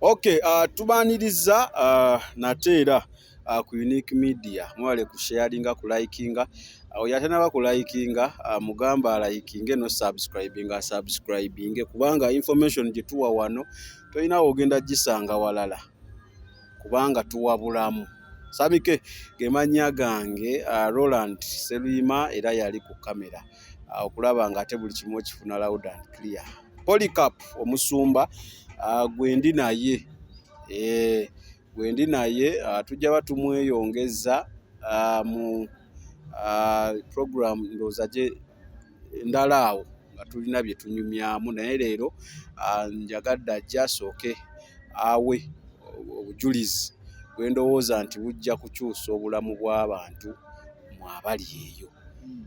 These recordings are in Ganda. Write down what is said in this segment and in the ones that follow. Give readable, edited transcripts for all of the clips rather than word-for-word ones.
Okay, tubaniriza nate era ku Unique Media. Mwebale ku sharinga, ku likinga. Oyo atanaba ku likinga, mugamba alikinge no subscribinga, subscribinge, kubanga information gye tuwa wano tolina w'ogenda gisanga walala, kubanga tuwa bulamu. Sabike ge mannya gange, Roland Seruyima era yali ku kamera okulaba nga ate buli kimu okifuna loud and clear. Polycarp omusumba gwendi naye, gwendi naye, tujja batumweyongeza mu program ndowooza gye ndala awo nga tulina bye tunyumyamu, naye leero njagadde ajje asooke awe obujulizi bwe ndowooza nti bujja kukyusa obulamu bw'abantu mwabali eyo,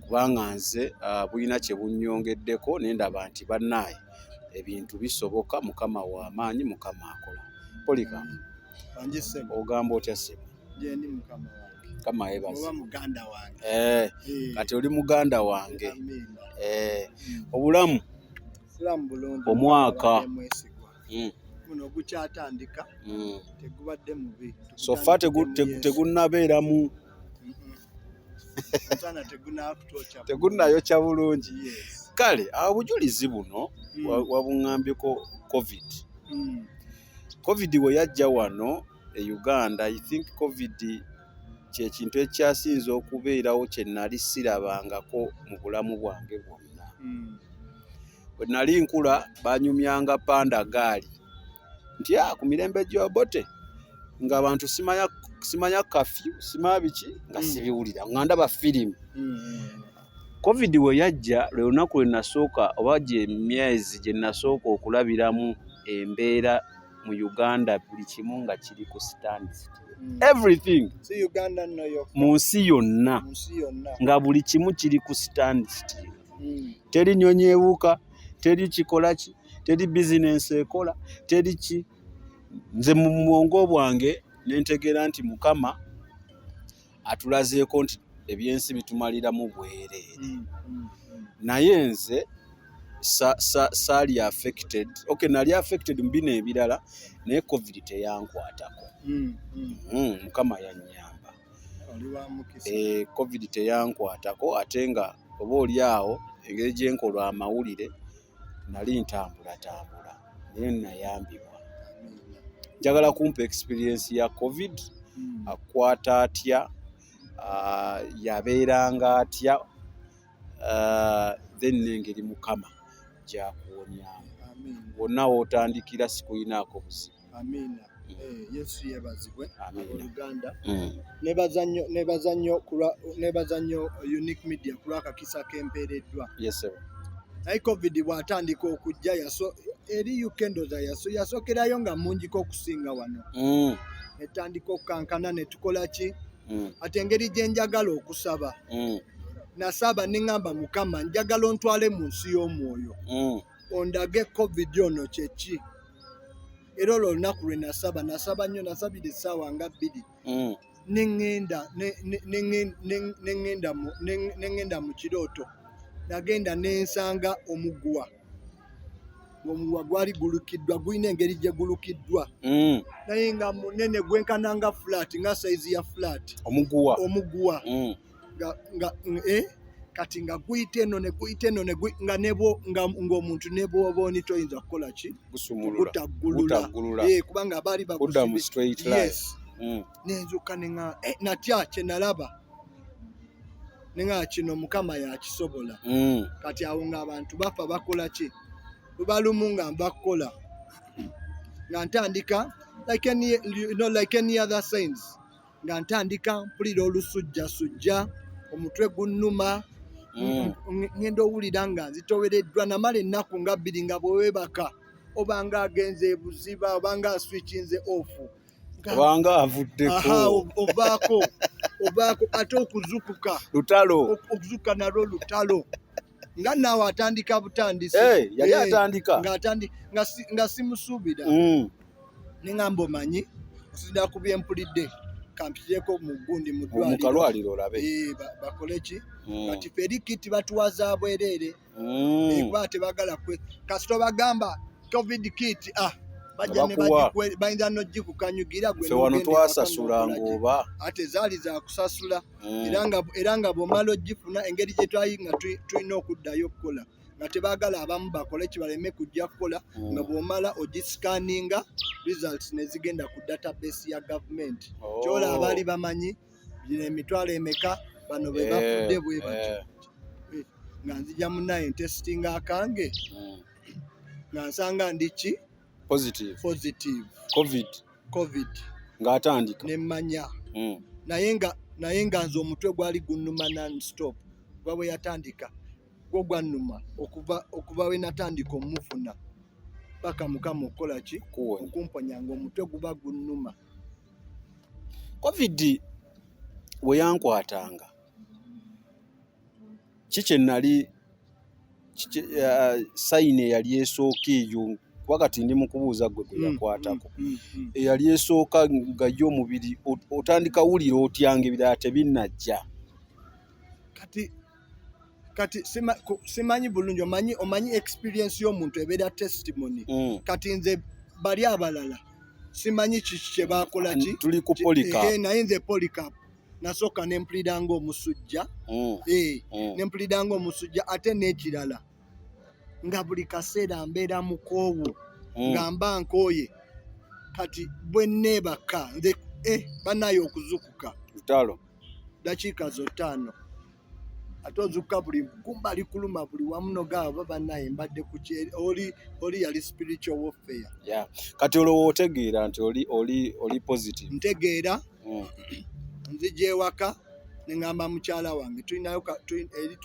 kubanga nze bulina kye bunnyongeddeko ne ndaba nti bannaaye ebintu bisoboka. Mukama w'amaanyi, Mukama akola. Polycarp, ogamba otya ssebo? Gyendi, mukama wange. Mukama yeebaze. Oba muganda wange. Kati oli muganda wange. Amiina. Obulamu? Bulamu bulungi. Omwaka. Mukama abadde mwesigwa. Guno gukyatandika, tegubadde mubi. So far tegunnabeeramu. Omusana tegunakutokya. Tegunnayokya bulungi. Yes. Kale obujulizi buno wabuŋŋambyeko COVID. COVID bwe yajja wano e Uganda, I think COVID kyekintu ekyasinze okubeerawo kye nali sirabangako mu bulamu bwange bwonna. Bwe nali nkula banyumyanga panda gaali nti ku mirembe gy'Obote ng'abantu simanya, simanya kafyu, simanya biki, nga sibiwulira, nga ndaba firimu. COVID bwe yajja, lwe lunaku lwe nasooka oba gye myezi gye nasooka okulabiramu embeera mu Uganda, buli kimu nga kiri ku standstill, everything. Si Uganda nno yokka. Mu nsi yonna. Mu nsi yonna. Nga buli kimu kiri ku standstill. Teri nnyonyi ebuuka, teri kikola ki, teri bizinensi ekola, teri ki. Nze mu bwongo bwange ne ntegeera nti Mukama atulazeeko nti ebyensi bitumaliramu bwereere. Naye nze saali affected. Okay, nali affected mu bino ebirala, naye COVID teyankwatako. Mukama yannyamba. Oli wa mukisa. COVID teyankwatako, ate nga oba oli awo engeri gye nkola amawulire nali ntambulatambula, naye nayambibwa. Amiina. Njagala kumpa experience ya COVID. Akwata atya, yabeeranga atya, then n'engeri Mukama gy'akuwonyaamu. Amiina. Wonna w'otandikira sikuyinaako buzibu. Amiina. Yesu yeebazibwe. Amiina. Oluganda, nebaza nnyo Unique Media ku lw'akakisa kempeereddwa. Yes, sir. Naye COVID bw'atandika okujja eri UK, ndooza yasookerayo nga mungiko okusinga wano. Netandika okukankana ne tukola ki, ate engeri gye njagala okusaba, nasaba ne ŋŋamba, "Mukama, njagala ontwale mu nsi y'omwoyo, ondage COVID ono kyeki." Era olwo olunaku lwe nasaba, nasaba nnyo, nasabira essaawa nga 2. Ne ŋŋenda mu kirooto, nagenda nensanga omuguwa, ng'omuguwa gwali gulukiddwa, gulina engeri gye gulukiddwa, naye nga munene, gwenkana nga flat, nga sayizi ya flat. Omuguwa? Omuguwa. Nga kati nga guyita eno ne guyita eno nga nebo nga ng'omuntu ne bw'oba oni toyinza kukola ki? Gusumulula. Gutaggulula. Gutaggulula. Kubanga baali Kudda mu straight line. Yes. Nenzuka nenga natya kye nalaba, nenga kino Mukama yakisobola. Kati awo ng'abantu bafa, bakola ki? Luba lumu nga nva kukola, nga ntandika like any other signs, nga ntandika mpulira olusujjasujja, omutwe gunnuma. Ngenda owulira nga nzitowereddwa. Namala ennaku nga 2 nga bweweebaka obanga agenze ebuziba, obanga aswitchinze off. Obanga avuddeko. Aha, ovaako ate okuzukuka lutalo. Okuzukuka nalwo lutalo, nga naawe atandika butandisi. Yali atandika. Nga simusuubira. Neŋŋamba, omanyi osinzira ku byempulidde, kampitireko mu gundi mu mu ddwaliro. Kalwaliro olabe. Bakole ki? Kati fe eri kit batuwa za bwereere. Kuba tebagala kwe kasita obagamba COVID kit, ah, Bajja ne Bakuwa. Bayinza n'ogikukanyugira gwe Ffe wano n'ogenda ewaka twasasula n'okola ki. ng'oba Ate zaali zakusasula. Era nga bw'omala ogifuna, engeri gye twali nga tulina okuddayo okukola nga tebaagala abamu bakole kibaleme kujja kukola, nga bw'omala ogiscanninga, results ne zigenda ku database ya gavumenti. Oh. Kyola abaali bamanyi bino emitwalo emeka bano be bafudde bwe batyo. Nga nzija munaye ntestinga akange, nga nsanga ndi ki? Positive. Positive. Covid. Covid. Ng'atandika. Nemmanya. Naye nga nze omutwe gwali gunnuma nonstop kuba bwe yatandika gwo gwannuma okuva we natandika omufuna paka Mukama okukola ki? Kuwonya. Okumponya, nga omutwe guba gunnuma. Covid bwe yankwatanga, ki kye nali sign eyali esooka eyo? Kuba kati ndi mu kubuuza gwe gwe yakwatako. Eyali esooka nga ye omubiri otandika wulira otyanga ebirala tebinnajja? Kati simanyi bulungi. Omanyi experience y'omuntu ebeera testimony. Kati nze bali abalala simanyi kiki kye bakola ki. Tuli ku Polycarp. Naye nze Polycarp nasooka nempulira ng'omusujja. Nempulira ng'omusujja, ate n'ekirala nga buli kaseera mbeera mukoowu, nga mba nkooye. Kati bwe neebaka nze, bannaye, okuzukuka lutalo. Dakiika zo 5 ate ozukuka buli gumba likuluma buli wamu, nogaba bannaye mbadde ku ki? Oli yali spiritual warfare. Yeah. Kati olowooza otegeera nti oli positive? Ntegeera. Nzija ewaka neŋŋamba mukyala wange tulinayo eri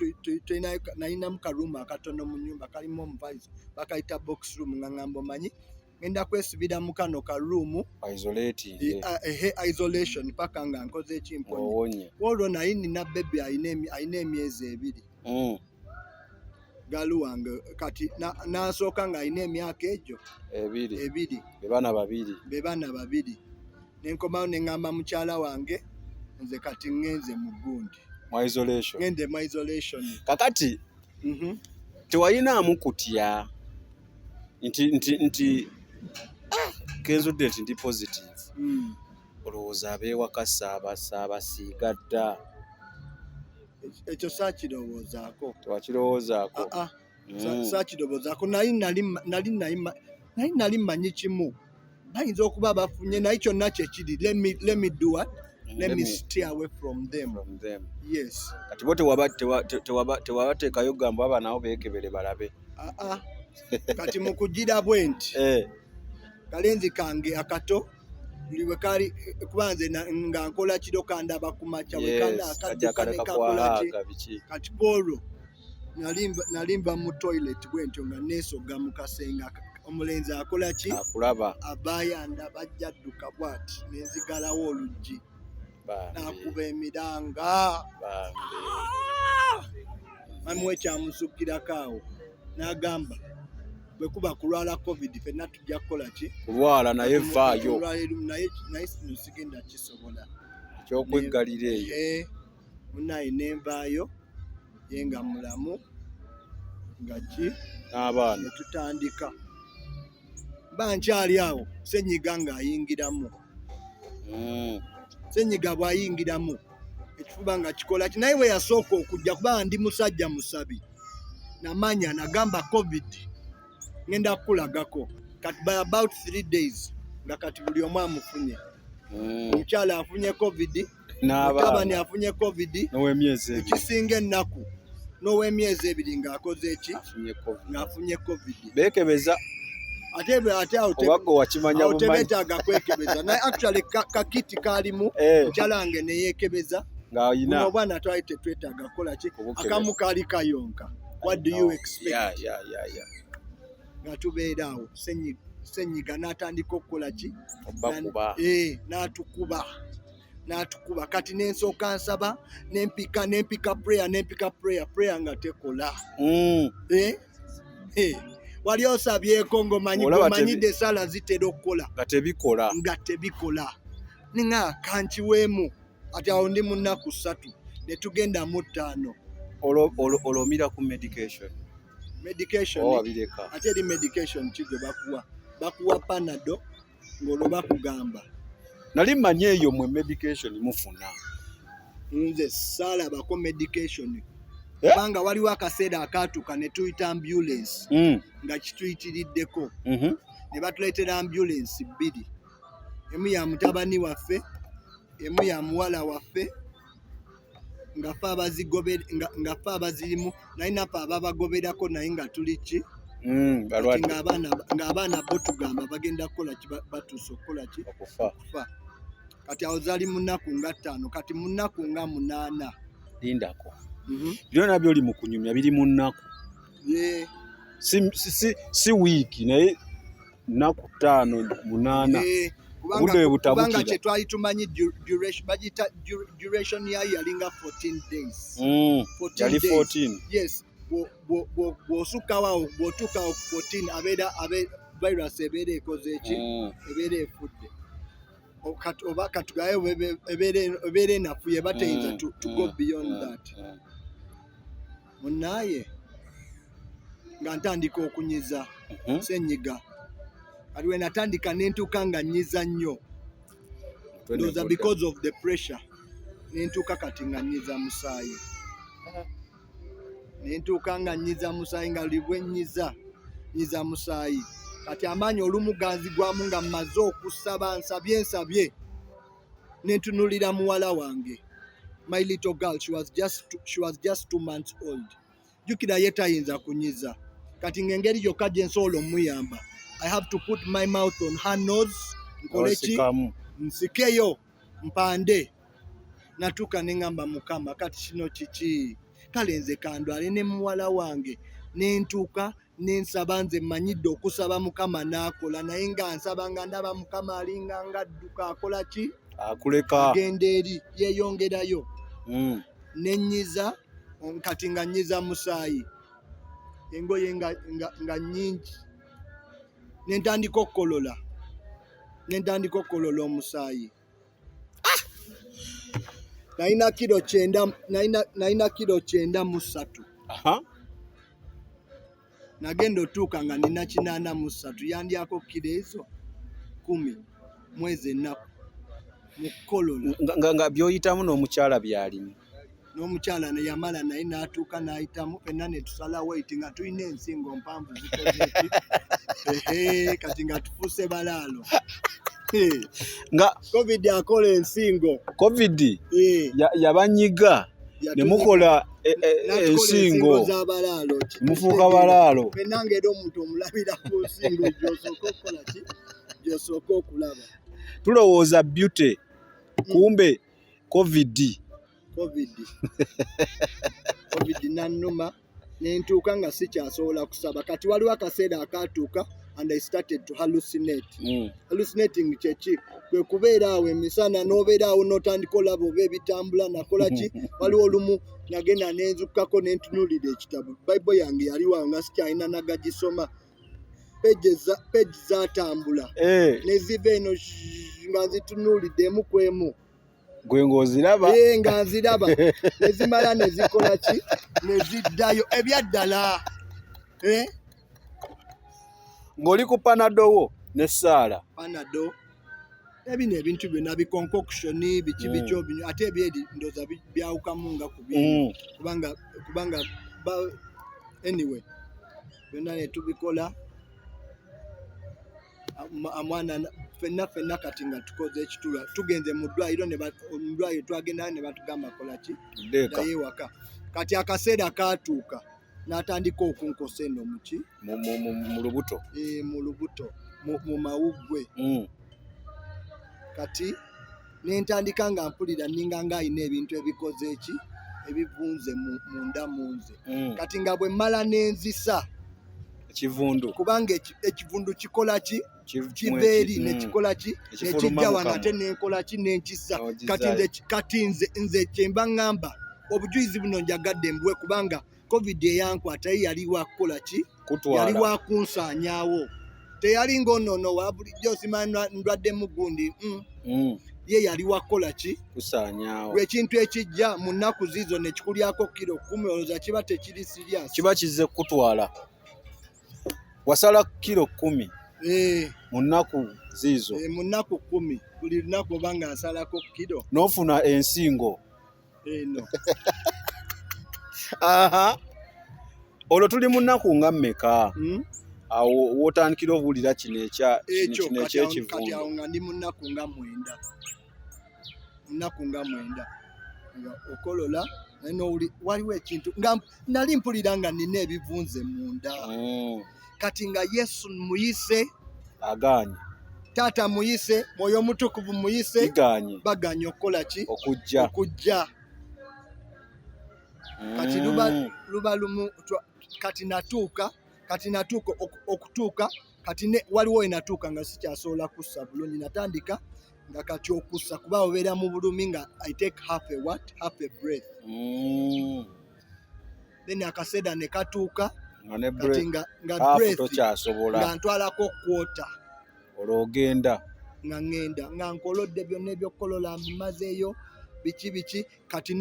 tulinayo nalinamu karuumu akatono mu nnyumba kalimu omuvaizi bakayita box room, nga ŋŋamba omanyi ngenda kwesibira mu kano karuumu. Isolating. Ehe, isolation paka nga nkoze ekimponya. Owonye. Olwo naye nina baby alina emyezi 2. Galu wange kati nasooka ng'alina emyaka egyo 2. 2. Be baana babiri. Be baana babiri. Nenkomawo neŋŋamba mukyala wange nze kati ŋŋenze mu gundi. Mu isolation. Ŋŋende mu isolation. Kakati tewalinaamu kutya nti kenzudde nti ndi positive, olowooza abeewaka saabasiiga dda? Ekyo saakirowoozaako. Tewakirowoozaako? Ah, ah. Saakirowoozaako, naye nali mmanyi kimu, bayinza okuba bafunye, naye kyonna kyekiri, let me do what? Let me stay away from them. From them. Yes. Kati bo tewabateekayo gamba aba nabo beekebere balabe? Ah, ah. Kati mu kugira bwe nti kalenzi kange akato buli bwe kali, kuba nze nga nkola kiro, kandaba ku makya bwe kanda kajja akadduka kale ne kakola ki. Kakwahaaga biki. Kati kwolwo nali nva mu toilet bwe ntyo nga neesogga mu kasenge, omulenzi akola ki? Akulaba. Avaayo andaba, ajja adduka bw'ati nenzigalawo oluggi. Bambi. N'akuba emiranga. Bambi. Mami we kyamusukirako awo n'agamba bwe kuba kulwala Covid ffenna tujja kukola ki? Kulwala, naye vaayo. Kulwala erimu, naye kino sigenda kisobola. Ekyokweggalira eyo. Munaye nenvaayo, ye nga mulamu nga ki. N'abaana. Ne tutandika mba nkyali awo, senyiga ng'ayingiramu. Senyiga bw'ayingiramu ekifuba nga kikola ki, naye bwe yasooka okujja, kubanga ndi musajja musabi, namanya nagamba Covid ngenda kukulagako. Kati by about 3 days nga kati buli omu amufunye. Omukyala afunye Covid, mutabani n'abaana afunye Covid, n'ow'emyezi 2. Ekisinga ennaku n'ow'emyezi 2 ng'akoze eki? Afunye Covid. Ng'afunye Covid. Beekebeza? Ate awo Oba gwe wakimanya awo bumanyi? Tebeetaaga kwekebeza, naye actually kakiti kaalimu. Mukyala wange neyeekebeza. Ng'ayina. Buno obwana twali tetwetaaga kukola ki? Kubukebeza. Akamu kaali kayonka, what do you expect? Yeah. Nga tubeera awo, senyiga n'atandika okukola ki? Obakuba. N'atukuba, n'atukuba. Kati nensooka nsaba, nempika prayer, nempika prayer, prayer nga tekola. Wali osabyeko ng'omanyi Olaba ng'omanyidde esaala zitera okukola? Nga tebikola. Nga tebikola, ninga kankiweemu. Ati awo ndi mu nnaku 3, ne tugenda mu 5. Olwo omira ku medication? Medication? Oba wabireka? Ate eri medication ki gwe bakuwa? Bakuwa Panado ng'olwo bakugamba. Nali mmanyi eyo mwe medication mufuna. Nze saalabako medication. Eh? Kubanga waliwo akaseera akaatuuka ne tuyita ambulance nga kituyitiriddeko, ne batuleetera ambulance bbiri, emu ya mutabani waffe, emu ya muwala waffe, nga ffe abazirimu, naye naffe ababagoberako, naye nga tuli ki? Kati Balwadde. Ng'abaana bo tugamba bagenda kukola ki? Batuuse okukola ki? Okufa. Okufa. Kati awo zaali mu nnaku nga 5, kati mu nnaku nga 8. Lindako. Byonna byoli mu kunyumya biri mu nnaku. Ye. Si wiiki, naye nnaku 5, 8. Ye, Obudde bwe butabukira. Kubanga kye twali tumanyi duration, bagiyita duration yayo yalinga 14 days. 14 Yali days. 14. Yes. Bw'osukkawo awo, bw'otuukawo ku 14, virus ebeera ekoze ki? Ebeera efudde. Oba katugaye ebeera enafuye, eba teyinza to go beyond that. Munaaye nga ntandika okunyiza senyiga. Kati we natandika ne ntuuka nga nnyiza nnyo. Ndowooza because of the pressure. Ne ntuuka kati nga nnyiza musaayi. Ne ntuuka nga nnyiza musaayi, nga buli bwe nnyiza, nnyiza musaayi. Kati amaanyi olumu ganzigwamu nga mmaze okusaba, nsabye, nsabye. Ne ntunuulira muwala wange. My little girl, she was just 2 months old. Jjukira ye tayinza kunyiza. Kati ng'engeri yokka gye nsobola omuyamba, I have to put my mouth on her nose, nkole ki? Osikamu. Nsikeyo, mpande. Natuuka ne ŋŋamba Mukama, kati kino kiki? Kale nze kandwale ne muwala wange. Ne ntuuka ne nsaba, nze mmanyidde okusaba Mukama n'akola, naye nga nsaba nga ndaba Mukama alinga ng'adduka akola ki? Akuleka. Agenda eri, yeeyongerayo. Ne nnyiza, kati nga nnyiza musaayi. Engoye nga nnyingi. Ne ntandika okukolola. Ne ntandika okukolola omusaayi. Nalina kiro kyenda, nalina kiro 93. Nagenda otuuka nga nina 83, yandyako kiro ezo 10 mwezi ennaku mu kukolola. Nga by'oyitamu n'omukyala by'alimu. N'omukyala ne yamala naye n'atuuka n'ayitamu, ffenna ne tusala weight nga tulina ensingo mpanvu zikoze ki? Ehe, kati nga tufuuse balaalo. Nga COVID akola ensingo. COVID yabanyiga ne mukola N'atukola ensingo. ensingo z'abalaalo. Mufuuka balaalo. Ffenna ng'era omuntu omulabira ku nsingo gy'osooka okukola ki? Gy'osooka okulaba. Tulowooza beauty, kumbe COVID. COVID. COVID nannuma ne ntuuka nga sikyasobola kusaba. Kati waliwo akaseera akaatuuka and I started to hallucinate. Hallucinating kye ki? Kwe kubeera awo emisana n'obeera awo n'otandika olaba oba ebitambula nakola ki? Waliwo olumu nagenda ne nzukkako ne ntunuulira ekitabo. Bible yange yali awo nga sikyalina nagagisoma. Page zaatambula. Ne ziva eno nga nzitunuulidde emu ku emu. Gwe ng'oziraba? Nga nziraba. Ne zimala ne zikola ki? Ne ziddayo. Ebyaddala. Ng'oli ku Panado wo ne Saala. Panado. Ebino ebintu byonna bi concoction, biki biki obinywa, ate ebyeri ndowooza byawukamu nga ku bino. Kubanga anyway, byonna ne tubikola. Amwana ffenna kati nga tukoze ekitulwa, tugenze mu ddwaliro ne mu ddwaliro twagendayo ne batugamba kola ki? Ddeeka. Ddayo ewaka. Kati akaseera kaatuuka n'atandika okunkosa eno mu ki? Mu lubuto. Mu lubuto, mu mawuggwe. Kati ne ntandika nga mpulira nninga ng'alina ebintu ebikoze eki? Ebivunze munda mu nze. Kati nga bwe mmala ne nzisa Ekivundu. Kubanga ekivundu kikola ki? Kiva eri ne kikola ki? Ekifuluma Ne kijja mu wano kamwa. ate ne nkola ki? Ne nkissa. N'ogizaayo. Kati nze kye mba ŋŋamba, obujulizi buno njagadde mbuwe kubanga COVID eyankwata ye yali wa kukola ki? Kutwala. Yali wa kunsaanyaawo. Teyali ng'onoono wa bulijjo simanyi ndwaddemu gundi. Ye yali wa kukola ki? Kusaanyaawo. Gwe ekintu ekijja mu nnaku ziizo ne kikulyako kiro 10, olowooza kiba tekiri serious. Kiba kizze kukutwala. Wasala kiro 10. Mu nnaku ziizo. Mu nnaku 10, buli lunaku oba nga nsalako kiro. N'ofuna ensingo. Eno. Aha. Olwo tuli mu nnaku nga mmeka? Awo w'otandikira obuwulira kino ekya ekyo kino kati awo eky'ekivundu. Nga ndi mu nnaku nga 9. Nnaku nga 9. Nga okolola, naye waliwo ekintu nga nali mpulira nga nina ebivunze munda. Kati nga Yesu muyise. Agaanye. Taata muyise, Mwoyo Omutukuvu muyise. Bigaanye. Bagaanye okukola ki? Okujja. Okujja. Kati luba lumu, kati natuuka, kati natuuka okutuuka, kati ne, waliwo we natuuka nga sikyasobola kussa bulungi, natandika nga kati okussa kuba obeera mu bulumi nga I take half a what? Half a breath. Then akaseera ne katuuka, Nga ne kati breath, nga half breath tokyasobola. Nga ntwalako quarter. Olwo ogenda. Nga ŋŋenda, nga nkolodde byonna eby'okukolola mbimazeeyo, biki biki, kati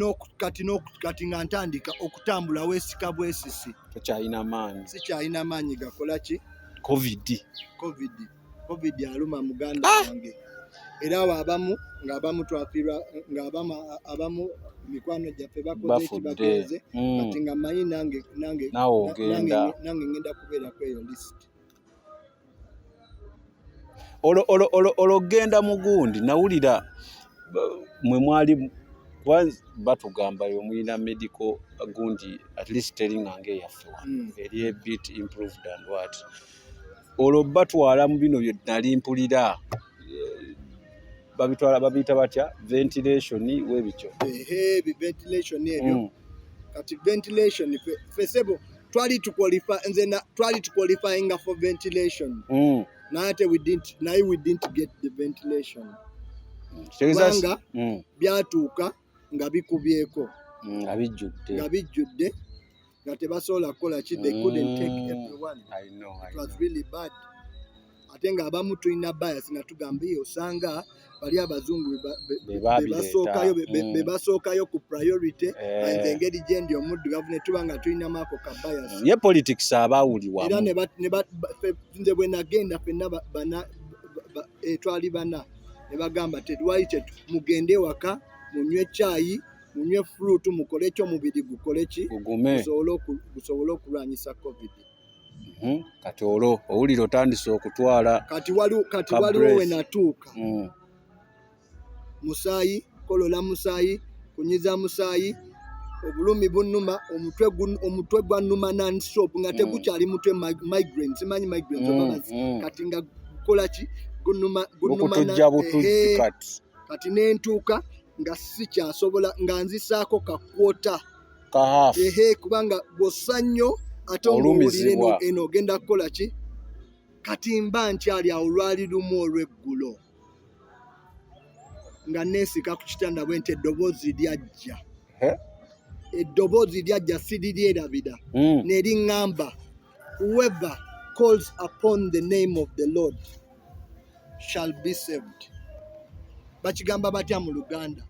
kati nga ntandika okutambula weesika bwesisi. Tokyalina maanyi. Sikyalina maanyi gakola ki? Covid. Covid. Covid aluma muganda wange. Era awo abamu, ng'abamu twafiirwa, ng'abamu, abamu mikwano gyaffe bakoze eki Bafudde. bagenze. Kati nga mmanyi Naawe ogenda. nange ngenda kubeera ku eyo list. Olwo ogenda mu gundi, nawulira mwe mwali kuba batugamba yo mulina medical gundi, at least teringa ng'eyaffe wano. Eri a bit improved and what. Olwo batwala mu bino bye nali mpulira, babitwala babiyita batya? Ventilation webityo. Ehe, bi ventilation ebyo. Kati ventilation ffe ssebo twali tuqualify, nze na, twali tuqualifyinga for ventilation. Naye ate we didn't, naye we didn't get the ventilation. Kitegeeza Kubanga byatuuka nga bikubyeko. Nga bijjudde. Nga bijjudde, nga tebasobola kukola ki, they couldn't take everyone. I know, I It was know. really bad. Ate ng'abamu tulina bias nga tugamba iyo osanga bali abazungu Be babireeta. be basookayo ku priority. Nze engeri gye ndi omuddugavu ne tuba nga tulinamu ako ka bias. Ye politics abaawuli wamu. Era ne ba, ne ba, ba, fe, nze bwe nagenda ffenna ba, bana, ba, ba, twali bana ne bagamba tetwali kyetu, mugende ewaka munywe caayi, munywe fruit, mukole ki omubiri gukole ki? Gugume. Gusobole okulwanyisa COVID. Kati olwo owulira otandise okutwala Kati ka waliwo we breath. natuuka. Musaayi, kolola musaayi, kunyiza musaayi, obulumi bunnuma, omutwe gwannuma non-stop nga tegukyali mutwe migraine, simanyi migraine oba bazi. Kati nga gukola ki? Gunnuma, gunnuma na- Gukutujja butujju ehe. kati. Kati ne ntuuka nga sikyasobola, nga nzisaako ka quarter. Ka half. Ehe, kubanga bw'ossa nnyo ate ng'owulira Olumizibwa. eno ogenda kukola ki? Kati mba nkyali awo lwali lumu olw'eggulo. Nga neesika ku kitanda bwe nti eddoboozi lyajja. Eddoboozi lyajja siriryerabira. Ne liŋŋamba, whoever calls upon the name of the Lord shall be saved. Bakigamba batya mu Luganda?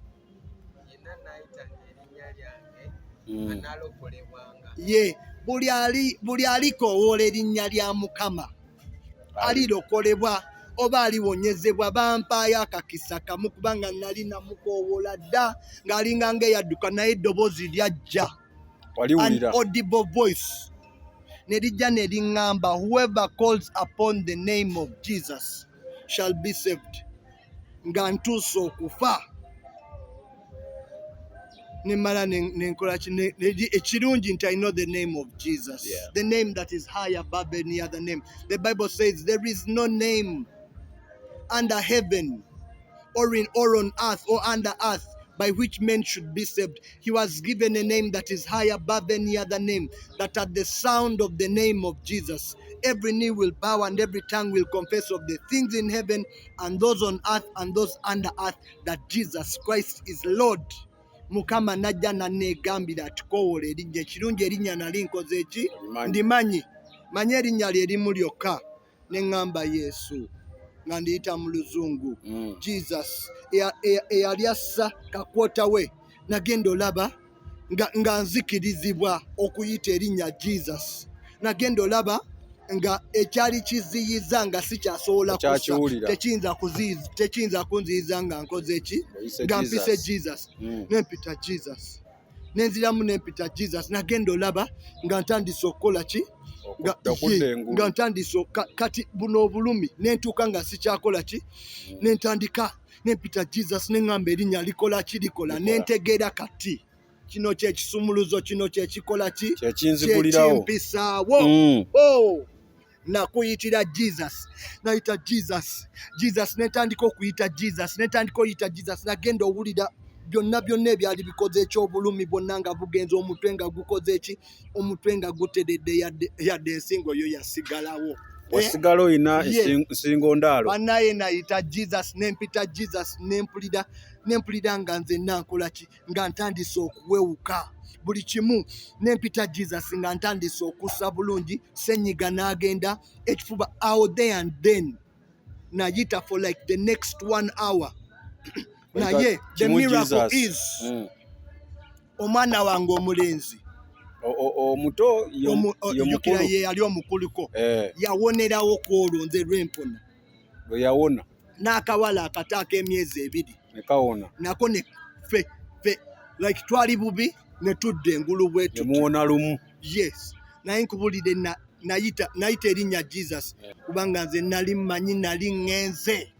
Yenna n'ayitanga erinnya lyange, analokolebwanga. Ye, buli alikoowoola erinnya lya Mukama alirokolebwa oba aliwonyezebwa. Bampaayo akakisa kamu kubanga nali namukoowoola dda ng'alinga ng'eyadduka, naye eddoboozi lyajja. Waliwulira. An audible voice ne lijja ne liŋŋamba, whoever calls upon the name of Jesus shall be saved. Nga ntuuse okufa ne mmala ne nkola ki, ekirungi nti I know the name of Jesus. The name that is high above any other name. The Bible says there is no name under heaven or in or on earth or under earth by which men should be saved. He was given a name that is high above any other name, that at the sound of the name of Jesus, every knee will bow and every tongue will confess of the things in heaven and those on earth and those under earth, that Jesus Christ is Lord. Mukama najja nanneegambira ati koowoola erinnya. Ekirungi erinnya nali nkoze ki? Olimanyi. Ndimanyi. Manyi erinnya lye limu lyokka. Ne ŋŋamba Yesu nga ndiyita mu Luzungu. Jesus eyali assa kakwota we, nagenda olaba nga nzikirizibwa okuyita erinnya Jesus. Nagenda olaba Nga ekyali kiziyiza nga sikyasobola kusa, Okyakiwulira. Tekiyinza kunziyiza nga nkoze ki? Oyise Nga mpise Jesus. Jesus. Nempita Jesus, nenziramu nempita Jesus. Nagenda olaba nga ntandise okukola ki? Okudda Ye, engulu. Nga ntandise kati buno obulumi nentuuka nga sikyakola ki, nentandika nempita Jesus, neŋŋamba erinnya likola ki? Likola. Likola. Nentegeera kati kino kyekisumuluzo, kino kyekikola ki? Kyekinzigulirawo. Kyekimpisaawo. Oh, nakuyitira Jesus, nayita Jesus, Jesus, netandika okuyita Jesus, netandika okuyita Jesus. Nagenda owulira byonna byonna ebyali bikoze ekyobulumi bwonna nga bugenza, omutwe nga gukoze eki? Omutwe nga guteredde, yadde ensingo yo yasigalawo. Wasigala oyina Ye. Nsingo ndaalo. Banaye nayita Jesus, nempita Jesus, nempulira nga nze nankola ki, nga ntandise okuwewuka buli kimu. Nempita Jesus nga ntandise okussa bulungi, senyiga n'agenda, ekifuba awo. There and then nayita for like the next one hour, naye the Kimu miracle Jesus. is omwana wange omulenzi Omuto ye jjukira mukulu. Ye yali omukuluko. Eh, Yawonerawo ku olwo nze lwempona. Lwe yawona. N'akawala akato ak'emyezi 2 Ne kawona. Nako ne fe like twali bubi ne tudda engulu bwe Ne tuti. muwona lumu. Yes, naye nkubulire, nayita erinnya Jesus kubanga nze nali mmanyi nali ŋŋenze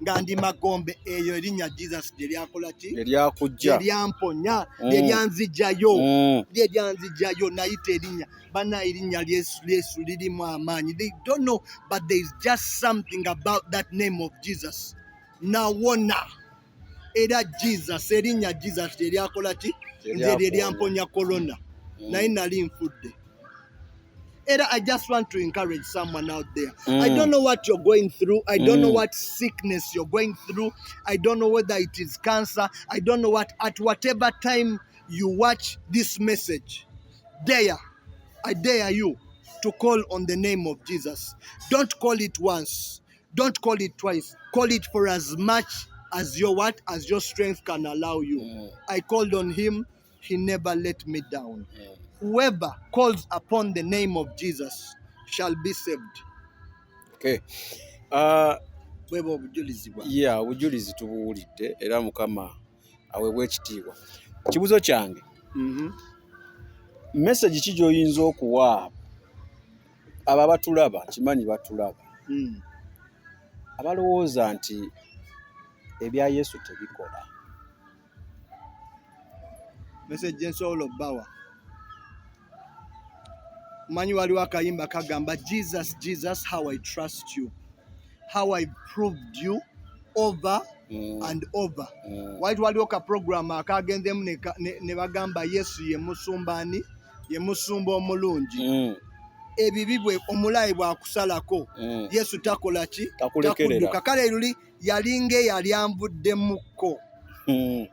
nga ndi magombe. Eyo erinnya Jesus gye lyakola ki? Ne lyakujja. Gye lyamponya, lye lyanzijjayo. Lye lyanzijjayo. Nayita erinnya, bana, erinnya Lyesu lirimu amaanyi. They don't know, but there is just something about that name of Jesus. Nawona era Jesus, erinnya Jesus lye lyakola ki? Gye Nze lye lyakuwonya. Lyamponya corona. Naye nali nfudde. Era I just want to encourage someone out there. I don't know what you're going through. I don't know what sickness you're going through. I don't know whether it is cancer. I don't know what. At whatever time you watch this message, dare, I dare you to call on the name of Jesus. Don't call it once, don't call it twice. Call it for as much as your what? As your strength can allow you. I called on him, he never let me down. Whoever calls upon the name of Jesus shall be saved. Okay. Bweba obujulizi bwa Yeah, obujulizi tubuwulidde era Mukama aweebwa ekitiibwa. Kibuzo kyange, message ki gy'oyinza okuwa abo abatulaba, kimanyi batulaba, abalowooza nti ebya Yesu tebikola? Message gyensobola obbawa, omanyi waliwo akayimba kagamba, "Jesus, Jesus, how I trust you, how I proved you over and over." Wali waliwo ka program akagendemu ne bagamba Yesu ye musumba, ani ye musumba omulungi. Ebibi bwe omulayi bwakusalako, Yesu takola ki? Takulekerera. Takudduka. Kale luli yalinga eyali anvuddemukko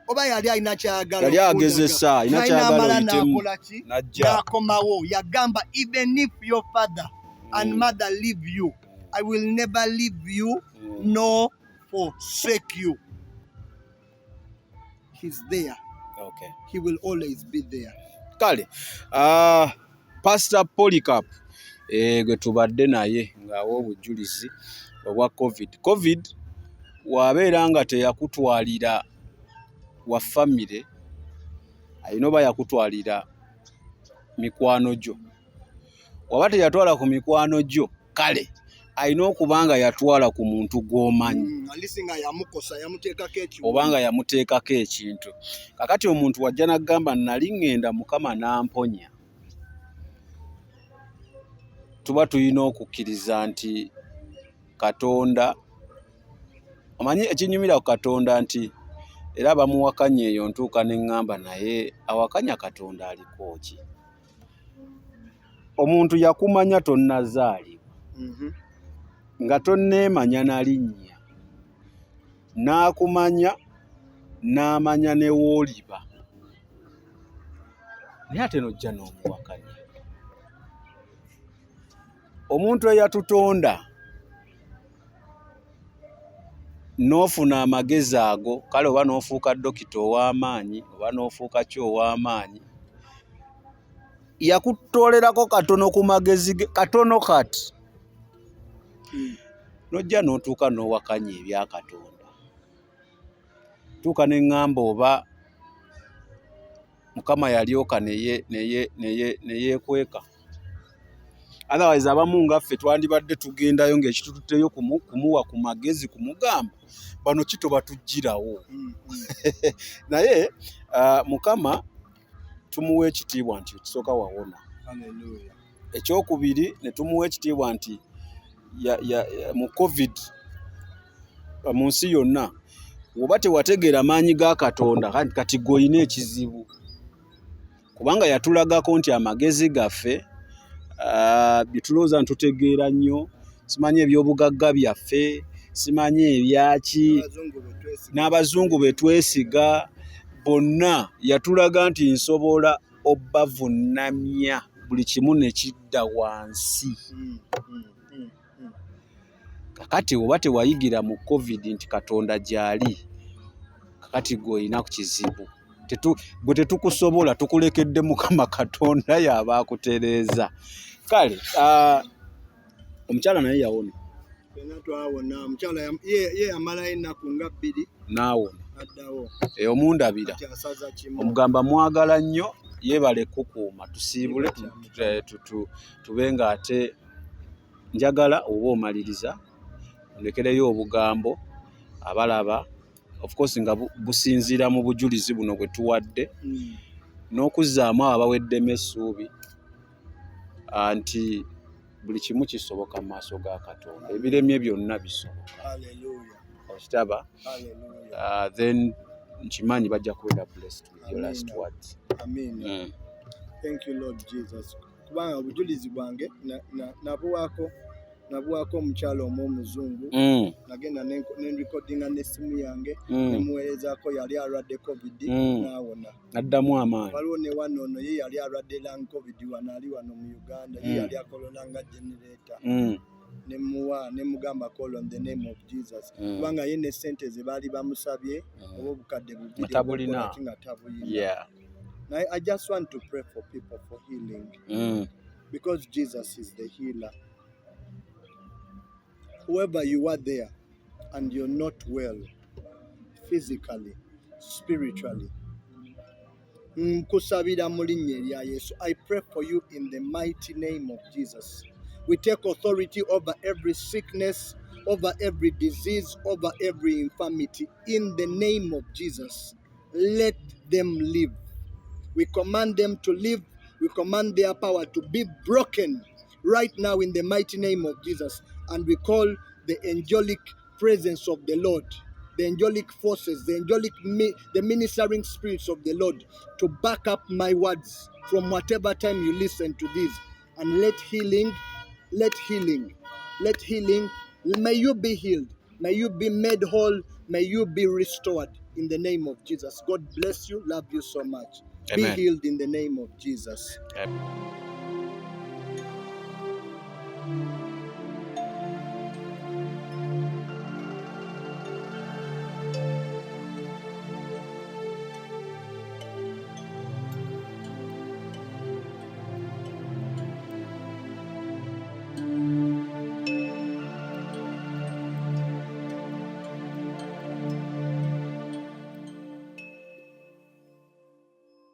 oba yali alina kyayagala Yali okundaga. agezesa, alina Naye kyayagala n'amala oyitemu. n'akola ki? N'ajja. N'akomawo. Yagamba, "Even if your father and mother leave you, I will never leave you nor forsake you." He's there. He will always be there. Kale, Pastor Polycarp, gwe tubadde naye ng'awa obujulizi obwa COVID. COVID wabeera nga teyakutwalira wa famire, alina oba yakutwalira mikwano gyo. Waba teyatwala ku mikwano gyo, kale alina okuba nga yatwala ku muntu gw'omanyi. At least nga yamukosa, yamuteekako ekiwundu. Oba nga yamuteekako ekintu. Kakati omuntu wajja n'agamba, "Nali ŋŋenda, Mukama n'amponya," tuba tulina okukkiriza nti Katonda, omanyi ekinyumira ku Katonda nti era bamuwakanya eyo ntuuka ne ŋŋamba, naye awakanya Katonda aliko ki? Omuntu yakumanya tonnazaalibwa, nga tonneemanya na linnya, n'akumanya, n'amanya ne w'oliba, naye ate n'ojja n'omuwakanya. Omuntu eyatutonda n'ofuna amagezi ago, kale oba n'ofuuka dokita ow'amaanyi oba n'ofuuka ki ow'amaanyi. Yakutoolerako katono ku magezi ge, katono kati. N'ojja n'otuuka n'owakanya ebya Katonda. Tuuka ne ŋŋamba oba Mukama yalyoka ne yeekweka. Otherwise abamu nga ffe twandibadde tugendayo ng'ekitututteyo kumuwa ku magezi, kumugamba bano ki tobatuggyirawo. Naye Mukama tumuwa ekitiibwa nti ekisooka wawona. Ekyokubiri ne tumuwa ekitiibwa nti mu COVID mu nsi yonna bw'oba tewategeera maanyi ga Katonda, kati ggwe olina ekizibu. Kubanga yatulagako nti amagezi gaffe, bye tulowooza nti tutegeera nnyo, simanyi ebyobugagga byaffe, simanyi ebyaki, n'abazungu be twesiga, bonna yatulaga nti nsobola obbavunnamya buli kimu ne kidda wansi. Kakati oba tewayigira mu COVID nti Katonda gy'ali, kakati ggwe olina ku kizibu. Gwe tetukusobola, tukulekedde Mukama Katonda y'aba akutereeza. Kale omukyala naye yawona. Ffenna twawona. Omukyala ye yamalayo ennaku nga 2 n'awona. Addawo. Omundabira. Kati asaza kimu. Omugamba mwagala nnyo, yeebale kukuuma, tusiibule, tube ng'ate njagala oba omaliriza ondekereyo obugambo abalaba, of course nga businziira mu bujulizi buno bwe tuwadde, n'okuzzaamu abo abaweddemu essuubi nti buli kimu kisoboka mu maaso ga Katonda, ebiremye byonna bisoboka. Okitaba? Then nkimanyi bajja kubeera blessed with your last words. Amen. Thank you, Lord Jesus. Kubanga obujulizi bwange nabuwaako omukyala omu omuzungu. Nagenda ne recordinga n'essimu yange, nemuweerezaako, yali alwadde COVID, n'awona. Naddamu amaanyi. Waliwo ne wano ono ye yali alwadde lung COVID, wano ali wano mu Uganda, ye yali akolola nga generator. Nemuwa, nemugamba call on the name of Jesus. Kubanga ye ne ssente ze baali bamusabye, oba obukadde 2 Nga tabulina. obukola ki nga tabulina. Naye I just want to pray for people for healing. Because Jesus is the healer. Whoever you are there and you're not well physically, spiritually, nkusabira mu linnya erya Yesu. I pray for you in the mighty name of Jesus. We take authority over every sickness, over every disease, over every infirmity. In the name of Jesus, let them live. We command them to live. We command their power to be broken right now in the mighty name of Jesus. And we call the angelic presence of the Lord, the angelic forces, the ministering spirits of the Lord to back up my words from whatever time you listen to this. And let healing, let healing, let healing, may you be healed, may you be made whole, may you be restored in the name of Jesus. God bless you, love you so much. Be Amen. healed in the name of Jesus. Amen.